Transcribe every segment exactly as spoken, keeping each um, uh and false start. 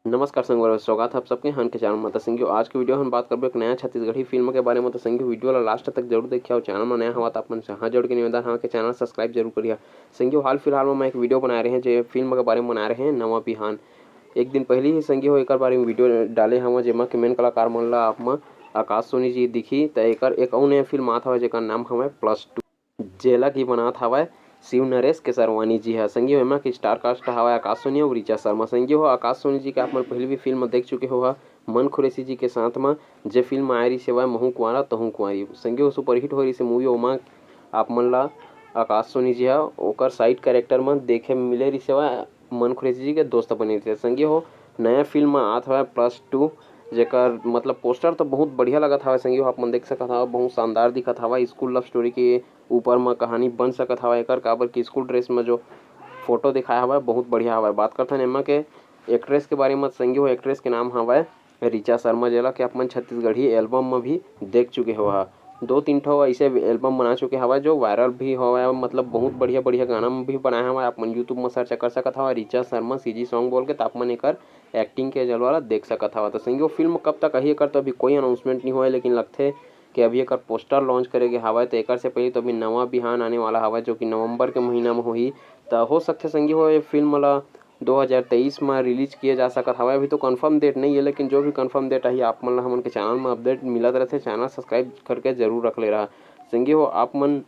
नमस्कार संगवारी, स्वागत है आप सबके हन के चैनल में। तो संगियो, आज के वीडियो हम बात करबो एक नया छत्तीसगढ़ी फिल्म के बारे में। तो संगियो, वीडियो ला लास्ट तक जरूर देखिए और चैनल में नया हवा तो अपन से हाथ जोड़ के निवेदन हवा कि चैनल सब्सक्राइब जरूर करिए। संगियो, हाल फिलहाल में मैं एक वीडियो बनाए रहे हैं, जो फिल्म के बारे में बनाए रहे हैं नवा बिहान। एक दिन पहले ही संगियो एक बारे में वीडियो डाले हवा, जेमा के मेन कलाकार मन ला आप में आकाश सोनी जी दिखी। तो एक एक अउ नया फिल्म आत हवा, जेकर नाम हवा प्लस टू, जेला की बनात हवय शिव नरेश केसरवानी जी ह। संगी हो, एमा के स्टार कास्ट हवय आकाश सोनी अउ ऋचा शर्मा। संगी हो, आकाश सोनी जी के आप मन पहिली भी फिल्म देख चुके हो ह, मन खुरेशी जी के साथ म, जे फिल्म आए रहिस हवय महू कुंवारा तहू कुंवारी। संगी हो, सुपरहिट होए रहिस हे मूवी, ओमा आप मन ला आकाश सोनी जी ह ओकर साइड कैरेक्टर म देखे मिले रहिस हवय, मन खुरेशी जी के दोस्त बने रहिस हे। संगी हो, नया फिल्म म आत हवय प्लस टू, जेकर मतलब पोस्टर तो बहुत बढ़िया लगत हवय। संगी हो, आप मन देख सकत हव, बहुत शानदार दिखत हवय। स्कूल लव स्टोरी के ऊपर म कहानी बन सकत हवय एकर, काबर कि स्कूल ड्रेस म जो फोटो दिखाया हवय बहुत बढ़िया हवय। बात करथन एमा के एक्ट्रेस के बारे म, संगी हो, एक्ट्रेस के नाम हवय ऋचा शर्मा, जेला कि आप मन छत्तीसगढ़ी एल्बम म भी देख चुके हो ह। दो तीन ठो ऐसे एल्बम बना चुके हवय जो वायरल भी हवय, मतलब बहुत बढ़िया बढ़िया गाना म भी बनाए हवय। आप मन YouTube म सर्च कर सकत हवय ऋचा शर्मा सीजी सॉन्ग बोल के, त आप मन एकर एक्टिंग के जलवा ला देख सकत हवय। त संगी हो, फिल्म कब तक आही एकर तो अभी कोई अनाउंसमेंट नहीं होय, लेकिन लगथे कि अभी एकर पोस्टर लॉन्च करे गे हवय। त एकर से पहले तो अभी नवा बिहान आने वाला हवय, जो कि नवंबर के महीना म होही। त हो सकथे संगी हो, ये फिल्म ला दो हज़ार तेईस म रिलीज किए जा सकत हवय। अभी तो कंफर्म डेट नहीं है, लेकिन जो भी कंफर्म डेट आही, आप मन ला हमन के चैनल म अपडेट मिलत रहथे। चैनल सब्सक्राइब करके जरूर रख ले रहा। संगी हो, आप मन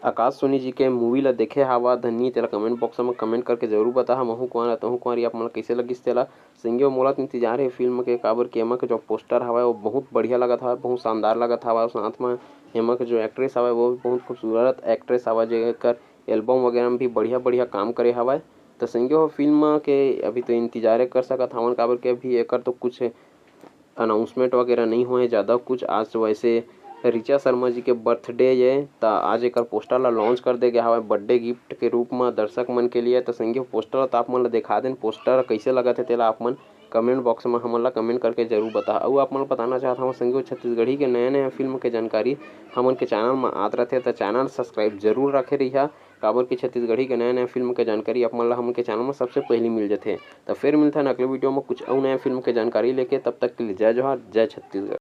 आकाश सोनी जी के मूवी ला देखे हवा धनी, तेला कमेंट बॉक्स म कमेंट करके जरूर बताहा। महू कुंवारा तहू कुंवारी आप मन ला कइसे लगिस तेला। संगी हो, मोला तो इंतजार हे फिल्म के, काबर कि एमा के जो पोस्टर हवय वो बहुत बढ़िया लगत हवय, बहुत शानदार लगत हवय। और साथ म एमा के जो एक्ट्रेस हवय वो भी बहुत खूबसूरत एक्ट्रेस हवय, जेकर एल्बम वगैरह में भी बढ़िया बढ़िया काम करे हवय। त संगी हो, फिल्म के अभी तो इंतजारे कर सकत हवन, काबर कि अभी एकर तो कुछ अनाउंसमेंट वगैरह नहीं होए ज़्यादा कुछ। आज तो वैसे ऋचा शर्मा जी के बर्थडे ये, त आज एकर पोस्टर ला लॉन्च कर दे गया हवय बर्थडे गिफ्ट के रूप म दर्शक मन के लिए। त संगी हो, पोस्टर ला त आप मन ला दिखा देन, पोस्टर कैसे लगत हे तेला आप मन कमेंट बॉक्स म हमन ला कमेंट करके जरूर बताहा। अउ आप मन ला बताना चाहत हवं संगी हो, छत्तीसगढ़ी के नया नया फिल्म के जानकारी हमन के चैनल म आत रथे, त चैनल सब्सक्राइब जरूर रखे रहिहा, काबर कि छत्तीसगढ़ी के नया नया फिल्म के जानकारी आप मन ला हमन के चैनल म सबसे पहिली मिल जथे। त फिर मिलथन अगले वीडियो म कुछ अउ नया फिल्म के जानकारी लेके। तब तक के लिए जय जोहार, जय छत्तीसगढ़।